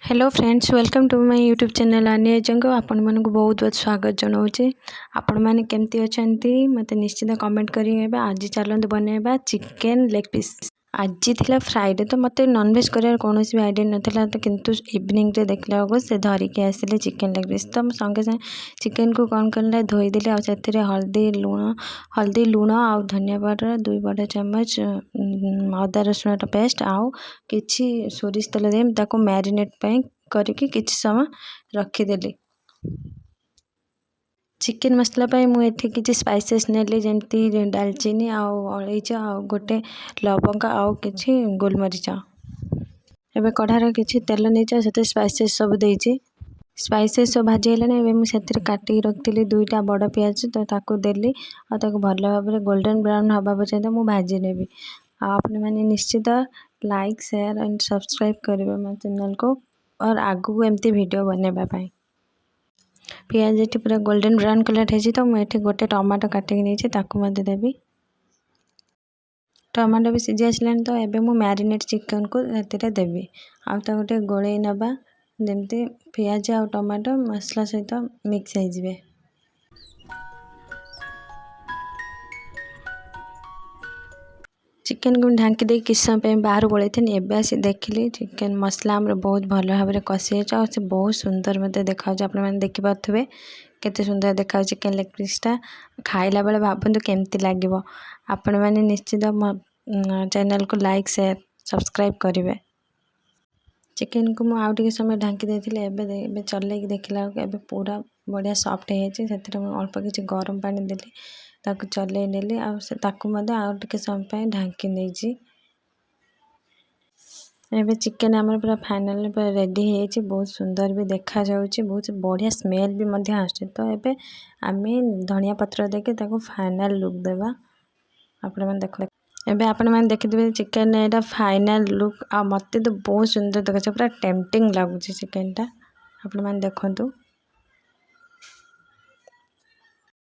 Hello friends, welcome to my YouTube channel ଆନିଏଜଙ୍କ। ଆପଣମାନଙ୍କୁ ବହୁତ ବହୁତ ସ୍ୱାଗତ ଜଣାଉଛି। ଆପଣମାନେ କେମିତି ଅଛନ୍ତି, ମୋତେ ନିଶ୍ଚିତ କମେଣ୍ଟ କରିବେ। ଆଜି ଚାଲନ୍ତୁ ବନେଇବା ଚିକେନ୍ ଲେଗ୍ ପିସ୍। ଆଜି ଥିଲା ଫ୍ରାଇଡ଼େ, ତ ମୋତେ ନନଭେଜ୍ କରିବାର କୌଣସି ବି ଆଇଡ଼ିଆ ନଥିଲା। ତ କିନ୍ତୁ ଇଭିନିଂରେ ଦେଖିଲା ବେଳକୁ ସେ ଧରିକି ଆସିଲେ ଚିକେନ୍ ଲେଗ୍ ପିସ୍। ତ ମୁଁ ସଙ୍ଗେ ସଙ୍ଗେ ଚିକେନ୍କୁ କ'ଣ କଲି, ଧୋଇଦେଲି ଆଉ ସେଥିରେ ହଳଦୀ, ଲୁଣ ଆଉ ଧନିଆ ପାଉଡ଼ର, 2 ବଡ଼ ଚାମଚ ଅଦା ରସୁଣର ପେଷ୍ଟ ଆଉ କିଛି ସୋରିଷ ତେଲ ଦେଇ ମୁଁ ତାକୁ ମ୍ୟାରିନେଟ୍ ପାଇଁ କରିକି କିଛି ସମୟ ରଖିଦେଲି। ଚିକେନ୍ ମସଲା ପାଇଁ ମୁଁ ଏଠି କିଛି ସ୍ପାଇସେସ୍ ନେଲି, ଯେମିତି ଡାଲଚିନି ଆଉ ଅଳେଇଚ ଆଉ ଗୋଟେ ଲବଙ୍ଗ ଆଉ କିଛି ଗୋଲମରିଚ। ଏବେ କଢ଼ାରେ କିଛି ତେଲ ନେଇଛି ଆଉ ସେଥିରେ ସ୍ପାଇସେସ୍ ସବୁ ଦେଇଛି। ସ୍ପାଇସେସ୍ ସବୁ ଭାଜି ହେଲାଣି। ଏବେ ମୁଁ ସେଥିରେ କାଟିକି ରଖିଥିଲି ଦୁଇଟା ବଡ଼ ପିଆଜ, ତ ତାକୁ ଦେଲି ଆଉ ତାକୁ ଭଲ ଭାବରେ ଗୋଲ୍ଡେନ୍ ବ୍ରାଉନ୍ ହେବା ପର୍ଯ୍ୟନ୍ତ ମୁଁ ଭାଜି ନେବି। ଆଉ ଆପଣମାନେ ନିଶ୍ଚିତ ଲାଇକ୍, ସେୟାର ଆଣ୍ଡ ସବସ୍କ୍ରାଇବ୍ କରିବେ ମୋ ଚ୍ୟାନେଲ୍କୁ और ଆଗକୁ ଏମିତି ଭିଡ଼ିଓ ବନେଇବା ପାଇଁ। ପିଆଜ ଏଠି ପୁରା ଗୋଲ୍ଡେନ୍ ବ୍ରାଉନ୍ କଲର୍ ହେଇଛି, ତ ମୁଁ ଏଠି ଗୋଟେ ଟମାଟୋ କାଟିକି ନେଇଛି, ତାକୁ ମଧ୍ୟ ଦେବି। ଟମାଟୋ ବି ସିଝି ଆସିଲାଣି, ତ ଏବେ ମୁଁ ମ୍ୟାରିନେଟ୍ ଚିକେନ୍କୁ ସେଥିରେ ଦେବି ଆଉ ତାକୁ ଟିକେ ଗୋଳେଇ ନେବା, ଯେମିତି ପିଆଜ ଆଉ ଟମାଟୋ ମସଲା ସହିତ ମିକ୍ସ ହେଇଯିବେ। ଚିକେନ୍କୁ ଢାଙ୍କି ଦେଇକି କିଛି ସମୟ ପାଇଁ ବାହାରକୁ ପଳେଇଥିଲି। ଏବେ ଆସି ଦେଖିଲି, ଚିକେନ୍ ମସଲା ଆମର ବହୁତ ଭଲ ଭାବରେ କଷି ହେଇଛି ଆଉ ସେ ବହୁତ ସୁନ୍ଦର ମଧ୍ୟ ଦେଖାଯାଉଛି। ଆପଣମାନେ ଦେଖିପାରୁଥିବେ କେତେ ସୁନ୍ଦର ଦେଖାଯାଉଛି ଚିକେନ୍ ଲେଗ୍ ପିସ୍ଟା। ଖାଇଲା ବେଳେ ଭାବନ୍ତୁ କେମିତି ଲାଗିବ। ଆପଣମାନେ ନିଶ୍ଚିତ ମୋ ଚ୍ୟାନେଲ୍କୁ ଲାଇକ୍, ସେୟାର, ସବସ୍କ୍ରାଇବ୍ କରିବେ। ଚିକେନ୍କୁ ମୁଁ ଆଉ ଟିକେ ସମୟ ଢାଙ୍କି ଦେଇଥିଲି। ଏବେ ଏବେ ଚଲେଇକି ଦେଖିଲା ବେଳକୁ ଏବେ ପୁରା ବଢ଼ିଆ ସଫ୍ଟ ହେଇଯାଇଛି। ସେଥିରେ ମୁଁ ଅଳ୍ପ କିଛି ଗରମ ପାଣି ଦେଲି, ତାକୁ ଚଲେଇ ନେଲି ଆଉ ସେ ତାକୁ ମଧ୍ୟ ଆଉ ଟିକେ ସମୟ ପାଇଁ ଢାଙ୍କି ନେଇଛି। ଏବେ ଚିକେନ୍ ଆମର ପୁରା ଫାଇନାଲ୍ ପୁରା ରେଡ଼ି ହେଇଯାଇଛି। ବହୁତ ସୁନ୍ଦର ବି ଦେଖାଯାଉଛି, ବହୁତ ବଢ଼ିଆ ସ୍ମେଲ୍ ବି ମଧ୍ୟ ଆସୁଛି। ତ ଏବେ ଆମେ ଧନିଆ ପତ୍ର ଦେଇକି ତାକୁ ଫାଇନାଲ୍ ଲୁକ୍ ଦେବା। ଆପଣମାନେ ଦେଖ, ଏବେ ଆପଣମାନେ ଦେଖିଥିବେ ଚିକେନ୍ ଏଇଟା ଫାଇନାଲ୍ ଲୁକ୍। ଆଉ ମୋତେ ତ ବହୁତ ସୁନ୍ଦର ଦେଖାଯାଉଛି, ପୁରା ଟେମ୍ପଟିଂ ଲାଗୁଛି ଚିକେନ୍ଟା। ଆପଣମାନେ ଦେଖନ୍ତୁ।